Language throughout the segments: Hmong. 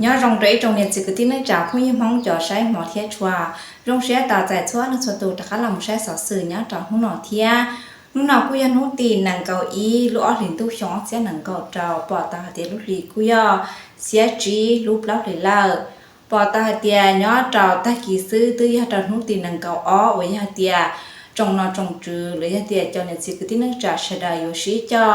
Nyob zoo rau ib tsoom niam txiv kwv tij neej tsa phooj ywg Hmoob cov saib hmov thiab tshua, zoo siab tos txais txhua leej txhua tus rov qab los mus saib xov xwm nyob rau hnub no thiab. Hnub no kuj yog hnub tim nees nkaum ib lub ob hlis ntuj xyoo ob txhiab nees nkaum rau, pom tau hais tias lub hlis kuj yog xiab tsib lub plaub hlis lawm. Pom tau hais tias nyob rau tag kis xwb twb yog rau hnub tim nees nkaum ob uas yog hais tias tsoom nom tsoom tswv los yog tias cov niam txiv kwv tij neej tsa sawv daws yuav sib coj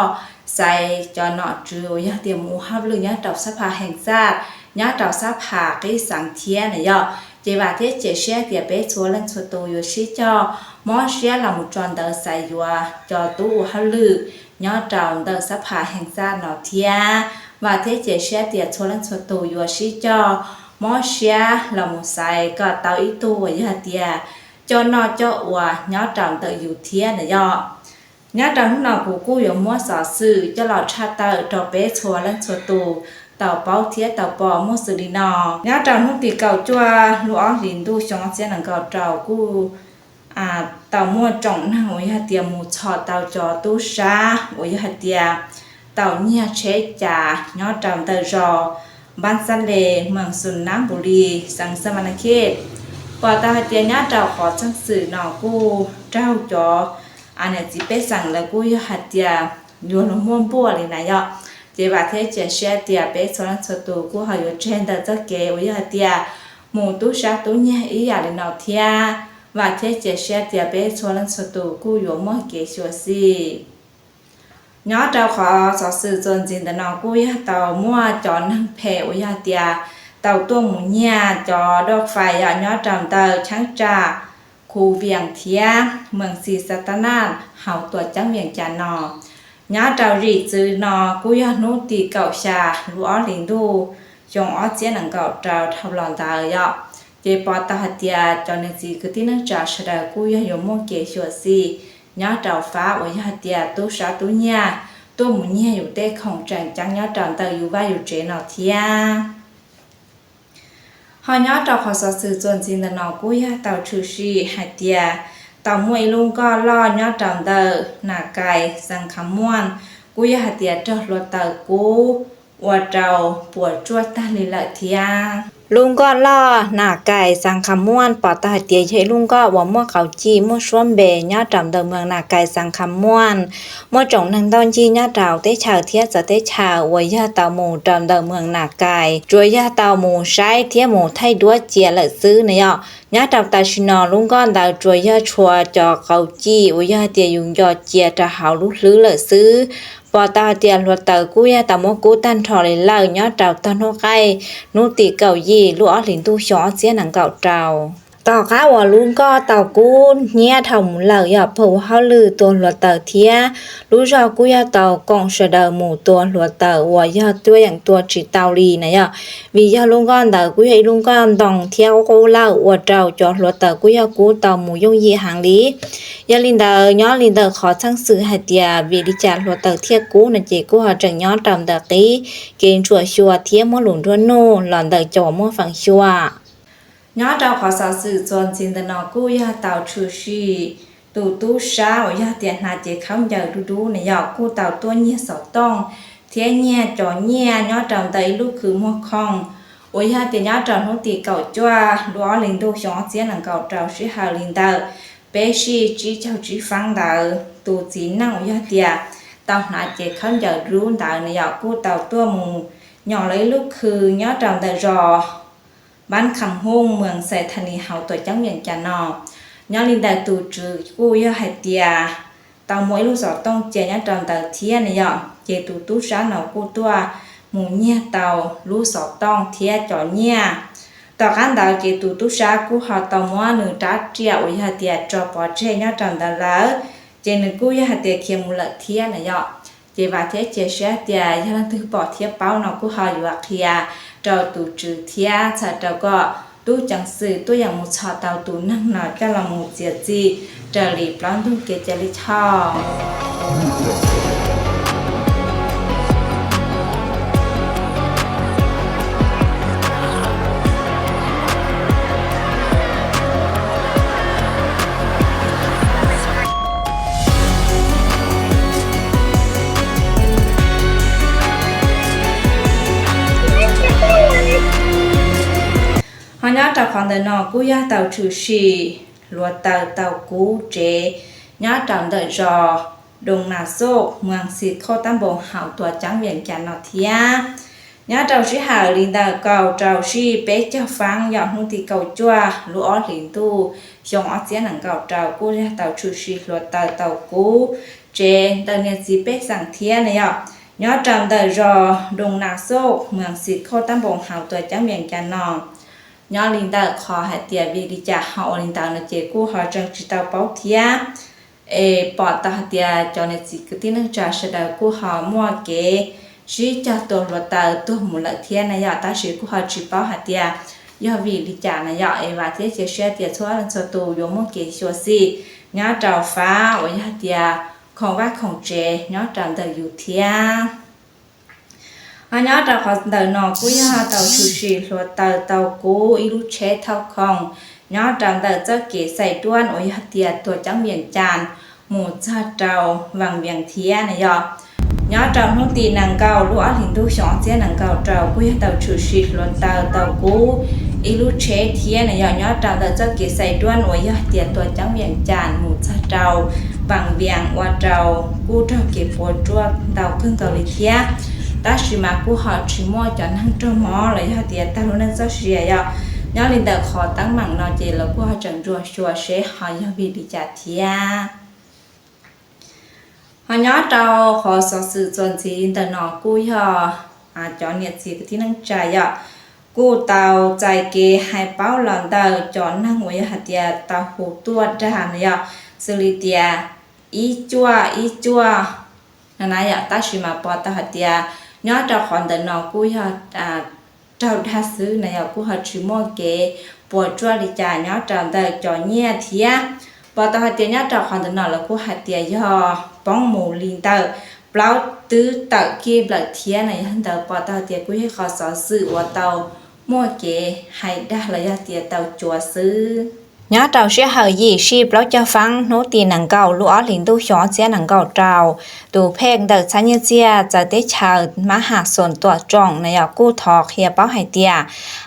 xaiv cov nom tswv uas yog tias mus ua hauj lwm nyob rau sab phaj hees xaj nyob rau sab phaj qib xeev thiab na yom. Ces vam thiab cia siab tias peb txhua leej txhua tus yuav sib coj mob siab los mus tso ntawv xaiv yuav cov tub ua hauj lwm nyob rau ntawm sab phaj hees xaj no thiab. Vam thiab cia siab tias txhua leej txhua tus yuav sib coj mob siab los mus xaiv kom tau ib tug uas yog tias coj noj coj ua nyob rau ntawm yus thiab na yom. Nyob rau hnub no kuv kuj yuav muab xov xwm coj los tshaj tawm rau peb txhua leej txhua tus tau paub thiab tau pom muaj xws li no. Nyob rau hnub tim kaum cuaj lub ob hlis ntuj xyoo ob txhiab nees nkaum rau kuj tau muaj tsoom neeg uas yog tias mus txhom tau cov tub sab uas yog hais tias tau nyiag tsheb cas nyob rau ntawm zos Npab Xab Les, mees Xus Nab Npus Lis, xeev Xas Mas Nas Khej. Pom tau hais tias nyob rau qhov txheej xwm no kuj raug cov niam txiv pej xeem lawv kuj yog hais tias yuav luag muaj npuaj li na yom. Ces vam thiab cia siab tias peb txhua leej txhua tus kuj ho yuav tseg ntawm txoj kev uas yog hais tias mus tub sab tub nyiag ib yam li no thiab. Vam thiab cia siab tias peb txhua leej txhua tus kuj yuav muaj kev xyuam xim. Nyob rau qhov xov xwm txuas ntxiv ntawm no kuj yog tau muaj cov neeg phem uas yog tias tau tuaj mus nyiag cov doj fais yom nyob rau ntawm cheeb tsam Khu Vias thiab mees Xis Xas Tas Nas hauv tuam ceeb Vias Cas no. Nyob rau zim txwv no kuj yog hnub tim kaum xya lub ob hlis ntuj xyoo ob txhiab nees nkaum rau dhau los ntawd yom. Ces pom tau hais tias cov niam txiv kwv tij neej tsa sawv daws kuj yog yuav muaj kev xyuam xim nyob rau fab uas yog hais tias tub sab tub nyiag tuaj mus nyiag yus tej khoom tseem ceeb nyob rau ntawm yus vaj yus tsev no thiab. Ho nyob rau qhov xov xwm txuas ntxiv ntawm no kuj yog tau tshwm sim hais tias tau muaj ib lub nkoj loj nyob rau ntawm Nas Kais xeev Kham Muam kuj yog hais tias raug hluav taws kub ua rau puas tsuaj tag li lawm thiab. Lub nkoj loj Nas Kais xeev Kham Muam pom tau hais tias yog ib lub nkoj uas muaj qauv cij muaj suab npe nyob rau ntawm moos Nas Kais xeev Kham Muam. Muaj tsoom neeg ntau ncig nyob rau teb chaws thiab txawv teb chaws uas yog tau mus rau ntawm moos Nas Kais tsuas yog tau mus saib thiab mus thaij duab cia lawm xwb na yom. Nyob rau tam sim no lub nkoj ntawd tsuas yog tshuav cov qauv cij uas yog hais tias yus nco cia rau hauv lub hlwb lawm xwb. Pom tau hais tias hluav taws kuj yog tau muab kub tag nrho li lawm nyob rau tog hnub qaij hnub tim kaum yim lub ob hlis ntuj xyoo ob txhiab nees nkaum rau. Tom qab uas lub nkoj tau kub hnyiab dhau mus lawm yog pawg ua hauj lwm tua hluav taws thiab lub zog kuj yog tau koom sawv daws mus tua hluav taws uas yog tuaj yeem tua tsis tau li na yom. Vim yog lub nkoj ntawd kuj yog ib lub nkoj ntoo thiab qub qub lawm ua rau cov hluav taws kuj yog kub tau mus yooj yim heev li. Yog li ntawd nyob li ntawm qhov txheej xwm hais tias vim li cas hluav taws thiaj kub no ces kuj ho tseem nyob rau ntawm qib kev ntsuam xyuas thiab muab lus nruab nuj los ntawm cov uas muaj feem xyuam. Nyob rau qhov xov xwm txuas ntxiv ntawm no kuj yog tau tshwm sim tus tub sab uas yog tias hnav cev khaub ncaws dub dub na yom kuj tau tuaj nyiag xov tooj thiab nyiag cov nyiaj nyob rau ntawm ib lub khw muag khoom uas yog tias nyob rau hnub tim kaum cuaj lub ob hlis ntuj xyoo ob txhiab nees nkaum rau sij hawm li ntawm peb sij tsib caug tsib feeb ntawd tus txiv neej uas yog tias tau hnav cev khaub ncaws dub ntawd na yom kuj tau tuaj mus nyom lawv ib lub khw nyob rau ntawm zos Npab Kham Hooj, moos Xais Thas Nis hauv tuam ceeb Vias Cas no. Nyob li ntawm tus tswv kuj yog hais tias tau muaj ib lub xov tooj cia nyob rau ntawd thiab na yom, ces tus tub sab no kuj tuaj mus nyiag tau lub xov tooj thiab cov nyiaj. Tom qab ntawd ces tus tub sab kuj ho tau muab nws rab riam uas yog tias tso pov tseg nyob rau ntawd lawm, ces nws kuj yog hais tias khiav mus lawm thiab na yom. Ces vam thiab cia siab tias yog leej twg pom thiab paub no kuj ho yuav qhia rau tus tswv thiab txhawm rau kom tub ceev xwm tuaj yeem mus txhom tau tus neeg no coj los mus txiav txim raws li plaub ntug kev cai li choj. Nyob rau qhov ntawm no kuj yog tau tshwm sim hluav taws tau kub tsev nyob rau ntawm zos Doo Nas Xoj, moos Xis Khauj Tab Npoos, hauv tuam ceeb Vias Cas no thiab. Nyob rau sij hawm li ntawm kaum rau zij peb caug feeb yog hnub tim kaum cuaj lub ob hlis ntuj xyoo ob txhiab nees nkaum rau kuj yog tau tshwm sim hluav taws tau kub tsev ntawm niam txiv pej xeem thiab na yom, nyob rau ntawm zos Doo Nas Xoj, moos Xis Khauj Tab Npoos, hauv tuam ceeb Vias Cas no. Nyob li ntawm qhov hais tias vim li cas ho ua li ntawd no ces kuj ho tseem tsis tau paub thiab. Es pom tau hais tias cov niam txiv kwv tij neej tsa sawv daws kuj ho muaj kev sib cog tua hluav taws tuag mus lawm thiab na yom, tab sis kuj ho tsis paub hais tias yog vim li cas na yom. Es vam thiab cia siab tias txhua leej txhua tus yuav muaj kev xyuam xim nyob rau fab uas yog hais tias khoom vaj khoom tsev nyob rau ntawm yus thiab. Ho nyob rau qhov ntawm no kuj yog tau tshwm sim hluav taws tau kub ib lub tsheb thauj khoom nyob rau ntawm txoj kev Xais Duaj uas yog tias tuam ceeb Vias Cas mus txog rau Vas Vias thiab na yom. Nyob rau hnub tim nees nkaum lub ob hlis ntuj xyoo ob txhiab nees nkaum rau kuj yog tau tshwm sim hluav taws tau kub ib lub tsheb thiab na yom, nyob rau ntawm txoj kev Xais Duaj uas yog tias tuam ceeb Vias Cas mus txog rau Vas Vias ua rau kuj raug kev puas tsuaj ntau kawg nkaus li thiab. Tab sis mas kuj ho tsis muaj cov neeg raug mob los yog tias tag lub neej txoj sia yom. Nyob li ntawm qhov teeb meem no ces lawv kuj ho tseem ntsuam xyuas seb ho yog vim li cas thiab. Ho nyob rau qhov xov xwm txuas ntxiv ntawm no kuj yog cov niam txiv kwv tij neej tsa yom, kuj tau txais kev hais paub los ntawm cov neeg uas yog hais tias tau hu tuaj dag no yom, xws li tias ib cuaj ib cuaj no na yom, tab sis mas pom tau hais tias nyob rau qhov ntawm no kuj yog raug dag xwb na yom, kuj ho tsis muaj kev puas tsuaj li cas nyob rau ntawm cov nyiaj thiab. Pom tau hais tias nyob rau qhov ntawm no lawv kuj hais tias yog poob mus li ntawm plaub twb tawm kib lawm thiab na, yog li ntawd pom tau hais tias kuj yog qhov xov xwm uas tau muaj kev hais dag los yog tias tau cuav xwb. Nyob rau sij hawm yim sij plaub caug feeb hnub tim nees nkaum lub ob hlis ntuj xyoo ob txhiab nees nkaum rau, tus phej ntawm txhab nyiaj txiaj txawv teb chaws Mab Ham Xoom Tuam Tsoom na yom kuj thov qhia paub hais tias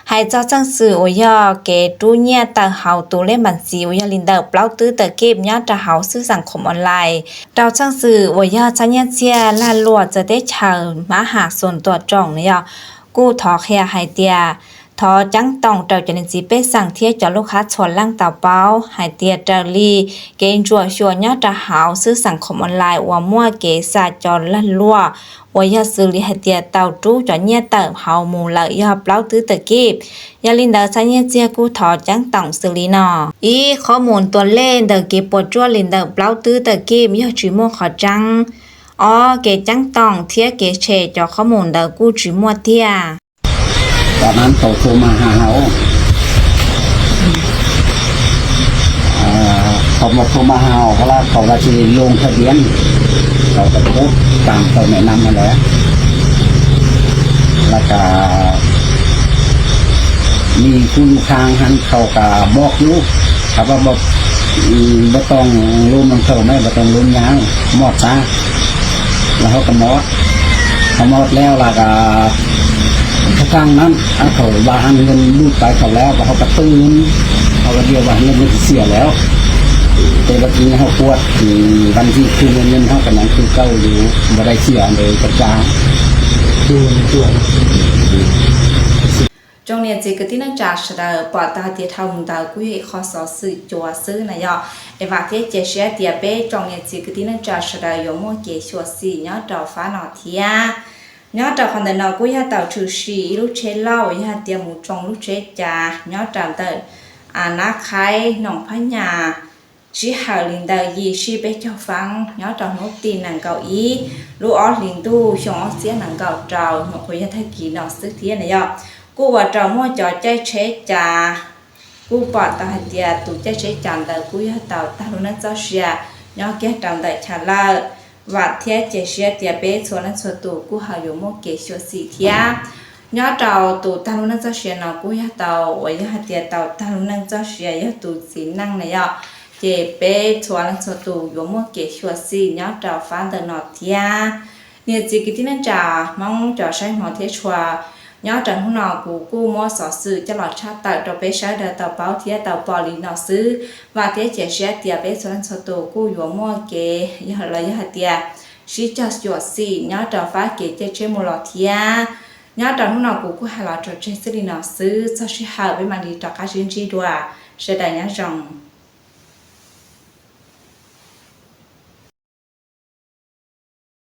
hais txog txheej xwm uas yog kev rub nyiaj tawm hauv tus lej npas ntxiv uas yog li ntawm plaub twb tawm kib nyob rau hauv xwb xeem khoom online rau txheej xwm uas yog txhab nyiaj txiaj lag luam txawv teb chaws Mab Ham Xoom Tuam Tsoom na yom kuj thov qhia hais tias thov ceeb toom rau cov niam txiv pej xeem thiab cov lub qhab txhua leej tau paub hais tias raws li kev ntsuam xyuas nyob rau hauv xwb xeem khoom online uas muaj kev xa cov lag luam uas yog xws li hais tias tau rub cov nyiaj tawm hauv mus lawm yog plaub twb tawm kib. Yog li ntawd txhab nyiaj txiaj kuj thov ceeb toom xws li no: ib, qhob mus tua lej ntawm kev puas tsuaj li ntawm plaub twb tawm kib yog tsis muaj qhov tseeb. Ob, kev ceeb toom thiab kev tshem cov qhob mus ntawd kuj tsis muaj tiag. Thaum mus thu ma hau kab la thaum la tsis loo thaj diav, thaum tau pub tam thaum mem nam lawm, la kas mi kuj lub khaang hab thaum kas mob kub, thaum pas mob, npau too lub moos thaum me npau too lub nyaav mob tag, la hab kas mob, kas mob le la kas thaj kaaj nab thaum vas hab nws lub pais thaum le la hab kas twb, hab kas dias vas hab nws tsis xiam le, ces la tsis nyiam hab kuas, vas ntxim khwv nws hab kas naav khwv kauj yus npau dai xiam ntawd kas tsa. Tsoom niam txiv kwv tij neej tsa sawv daws pom tau hais tias dhau mus ntawd kuj yog ib qho xov xwm cuav xwb na yom. Es vam thiab cia siab tias peb tsoom niam txiv kwv tij neej tsa sawv daws yuav muaj kev xyuam xim nyob rau fab no thiab. Nyob rau qhov ntawm no kuj yog tau tshwm sim ib lub tsheb lauj uas yog hais tias mus tsoo lub tsheb cas nyob rau ntawm Nab Qhaib Noom Phab Nyas, sij hawm li ntawm yim sij peb caug feeb nyob rau hnub tim nees nkaum ib lub ob hlis ntuj xyoo ob txhiab nees nkaum rau, nyuam qhuav yog tag kis no xwb thiab na yom. Kuj ua rau muaj cov caij tsheb cas kuj pom tau hais tias tus caij tsheb cas ntawd kuj yog tau tag lub neej txoj sia nyob kiag rau ntawm chaw lawm. Vam thiab cia siab tias peb txhua leej txhua tus kuj ho yuav muaj kev xyuam xim thiab. Nyob rau tus tag lub neej txoj sia no kuj yog tau uas yog hais tias tau tag lub neej txoj sia yog tus txiv neej na yom, ces peb txhua leej txhua tus yuav muaj kev xyuam xim nyob rau fab ntawm no thiab. Niam txiv kwv tij neej tsa Hmoob cov saib hmov thiab tshua, Nyob rau hnub no kuv kuj muab xov xwm coj los tshaj tawm rau peb sawv daws tau paub thiab tau pom li no xwb. Vam thiab cia siab tias peb txhua leej txhua tus kuj yuav muaj kev yog los yog hais tias sib cog xyuam xim nyob rau fab kev caij tsheb mus los thiab. Nyob rau hnub no kuv kuj hais los tso tseg txij li no xwb, txog sij hawm peb mam li rov qab sib ntsib dua. Sawv daws nyob zoo.